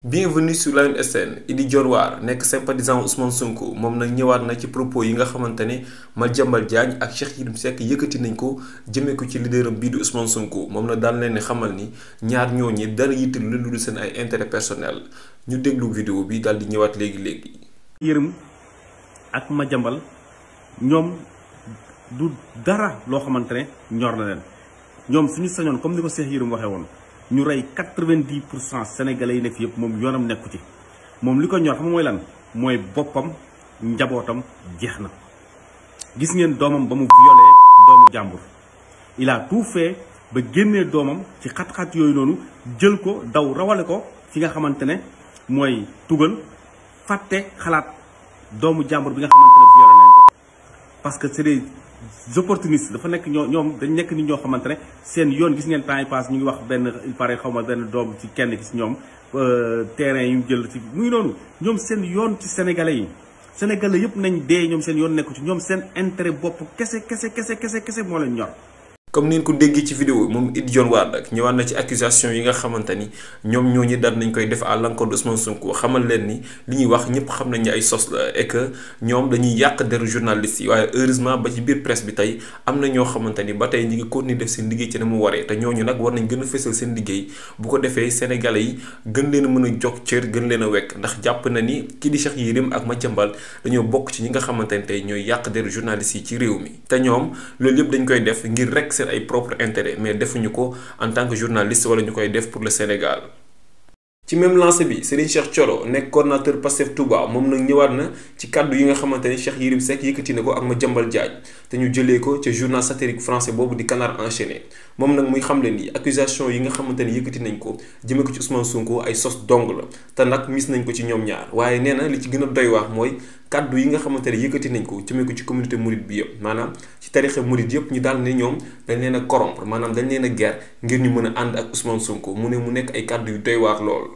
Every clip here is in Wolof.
Bienvenue sur Lion SN. Idy Dior War nekk sympathisant Ousmane Sonko moom nag ñëwaat na ci propos yi nga xamante ne Madiambal Diagne ak Cheikh Yérim Seck yëkkati nañ ko jëmee ko ci leaderam bii di Ousmane Sonko moom nag daal leen ni xamal ni ñaar ñooñi dara yitteel lu dul seen ay intérêt personnel ñu déglu vidéo bi daal di ñëwaat léegi. Yérim ak Madiambal ñoom du dara loo xamante ne ñor na leen ñoom suñu sañoon comme ni ko Cheikh Yérim waxee woon. ñu rey 90% sénégalais yi nekk yëpp moom yoonam nekku ci moom li ko ñor xam mooy lan mooy boppam njabootam jeex na. gis ngeen doomam ba mu violé doomu jàmbur il a tout fait ba génnee doomam ci xat-xat yooyu noonu jël ko daw rawale ko fi nga xamante ne mooy tugal fàtte xalaat doomu jàmbur bi nga xamante ne violé nañ ko parce que c'est des opportunistes dafa nekk ñoom dañ nekk nit ñoo xamante ne seen yoon gis ngeen temps yi passe ñu ngi wax benn il paraît xaw ma benn doom ci kenn ci ñoom terrain yi mu jël ci muy noonu ñoom seen yoon ci sénégalais yëpp nañ dee ñoom seen yoon nekku ci ñoom seen intérêt bopp kese moo leen ñor. comme ni ngeen ko déggee ci vidéo bi moom Idy Dior War nag ñëwaat na ci accusation yi nga xamante ni ñoom ñooñu daal nañ koy def à l'encontre d'Ousmane Sonko xamal leen ni li ñuy wax ñëpp xam nañ ni ay sos la et que ñoom dañuy yàq deru journalistes yi waaye heureusement ba ci biir presse bi tey am na ñoo xamante ni ba tey ñi ngi continuer def seen liggéey ci ne mu waree te ñooñu nag war nañ gën a fësal seen liggéey bu ko defee sénégalais yi gën leen a mën a jox cër gën leen a wekk ndax jàpp na ni kii di Cheikh Yérim ak Madiambal dañoo bokk ci ñi nga xamante ni tey ñooy yàq deru journalistes yi ci réew mi te ñoom loolu yëpp dañ koy def ngir rek seen ay propre intérêt mais defuñu ko en tant que journaliste wala ñu koy def pour le Sénégal. ci même lancé bi Serigne Cheikh Thioro nekk coordinateur Pastef Touba moom nag ñëwaat na ci kàddu yi nga xamante ni Cheikh Yérim Seck yëkkati na ko ak Madiambal Diagne te ñu jëlee ko ca journal satirique français boobu di Canard enchaîné moom nag muy xamle ni accusation yi nga xamante ni yëkkati nañ ko jëmee ko ci Ousmane Sonko ay sos dong la te nag mis nañ ko ci ñoom ñaar waaye nee na li ci gën a doy wax mooy kàddu yi nga xamante ne yëkkati nañ ko jëmee ko ci communauté mouride bi yëpp maanaam ci tarixa mouride yëpp ñu daal ne ñoom dañ leen a corrompre maanaam dañ leen a guerre ngir ñu mën a ànd ak Ousmane Sonko mu ne mu nekk ay kàddu yu doy waar lool.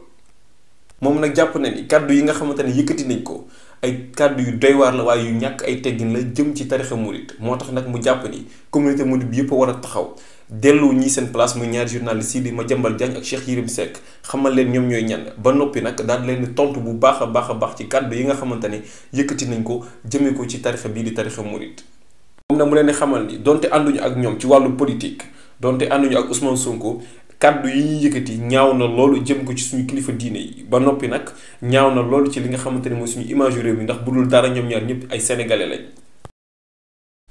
moom nag jàpp na ni kàddu yi nga xamante ne yëkkati nañ ko ay kàddu yu doy waar la waaye yu ñàkk ay teggin la jëm ci tarixa mouride moo tax nag mu jàpp ni communauté mouride bi yëpp a war a taxaw dellu ñii seen place muy ñaari journalistes yi di Madiambal Diagne ak Cheikh Yérim Seck xamal leen ñoom ñooy ñan ba noppi nag daal leen tontu bu baax a baax ci kàddu yi nga xamante ne yëkkati nañ ko jëmee ko ci tarixa bii di tarixa mouride. moom nag mu leen di xamal ni donte ànduñu ak ñoom ci wàllu politique donte ànduñu ak Ousmane Sonko kàddu yi ñuy yëkkati ñaaw na loolu jëm ko ci suñu kilifa diine yi ba noppi nag ñaaw na loolu ci li nga xamante ne mooy suñu image réew mi ndax bu dul dara ñoom ñaar ñëpp ay sénégalais lañ.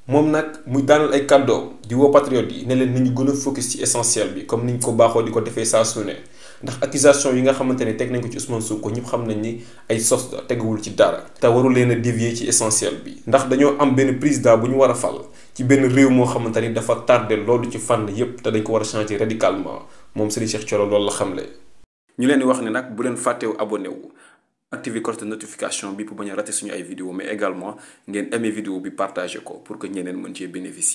moom nag muy daanal ay kàddoom di woo patriote yi ne leen nañu gën a focus ci essentiel bi comme niñ ko baaxoo di ko defee saa su ne ndax accusation yi nga xamante ne teg nañ ko ci Ousmane Sonko ñëpp xam nañ ni ay sos la teguwul ci dara te warul leen a dévier ci essentiel bi ndax dañoo am benn président bu ñu war a fal ci benn réew moo xamante ni dafa tardé loolu ci fànn yépp te dañ ko war a changer radicalement moom Serigne Cheikh Thioro loolu la xamle. ñu leen di wax ne nag bu leen fàttewu abonné wu activer cloche de notification bi pour bañ a rater suñu ay vidéo mais également ngeen aimer vidéo bi partager ko pour que ñeneen mën cee bénéficier.